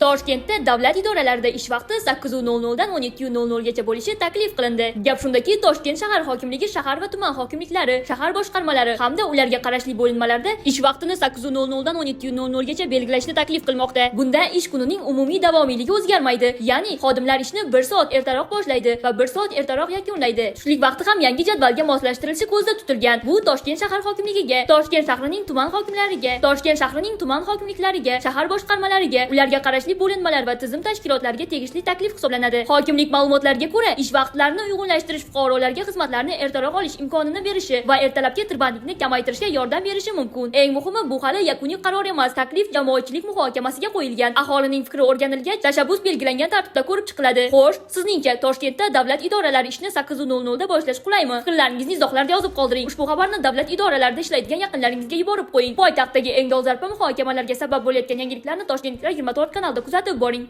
Toshkentda davlat idoralarida ish vaqti 8:00 dan 17:00 gacha bo'lishi taklif qilindi. Gap shundaki, Toshkent shahar hokimligi shahar va tuman hokimliklari, shahar boshqarmalari hamda ularga qarashli bo'linmalarda ish vaqtini 8:00 dan 17:00 gacha belgilashni taklif qilmoqda. Bunda ish kunining umumiy davomiyligi o'zgarmaydi. Ya'ni xodimlar ishni 1 soat ertaroq boshlaydi va 1 soat ertaroq yakunlaydi. Tushlik vaqti ham yangi jadvalga moslashtirilishi ko'zda tutilgan. Bu Toshkent shahar hokimligiga, Toshkent shahrining tuman hokimlariga, Toshkent shahrining tuman hokimliklariga, shahar boshqarmalariga, ularga qarashli bo'linmalar va tizim tashkilotlariga tegishli taklif hisoblanadi. Hokimlik ma'lumotlariga ko'ra, ish vaqtlarini uyg'unlashtirish fuqarolarga xizmatlarni ertaroq olish imkonini berishi va ertalabki tirbandlikni kamaytirishga yordam berishi mumkin. Eng muhimi, bu hali yakuniy qaror emas. Taklif jamoatchilik muhokamasiga qo'yilgan. Aholining fikri o'rganilgach, tashabbus belgilangan tartibda ko'rib chiqiladi. Xo'sh, sizningcha Toshkentda davlat idoralari ishni 8:00 da boshlash qulaymi? Fikrlaringizni izohlarda yozib qoldiring. Ushbu xabarni davlat idoralarida ishlaydigan yaqinlaringizga yuborib qo'ying. Poytaxtdagi eng dolzarb muhokamalarga sabab bo'layotgan yangiliklarni Toshkentliklar 24 kanalda kuzatib boring.